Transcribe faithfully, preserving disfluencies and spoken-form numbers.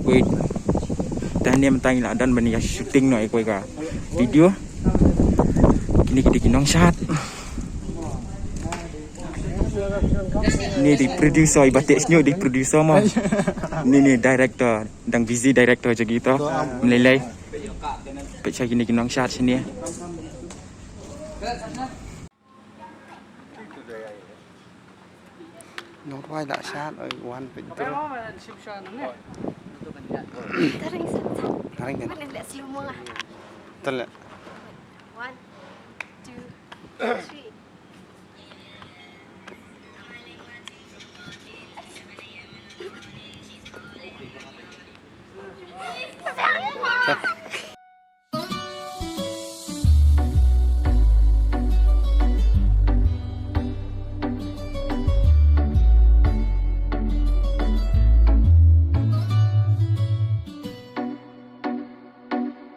Wait. Tang ne mynta ngi la dang ban ïa shooting noh ïa kawei ka video. Kine ki dei ki nongshad. Ni dei producer, i ba teh shñiuh dei producer mo. Ni ni director, dang busy director jong ngi to. Mlei lei. Peit sha kine ki nongshad shane. Nongrwai la shad, oi, wan peit to. Taring kan. Mana nak slow mo ah? Tole. One, two, three.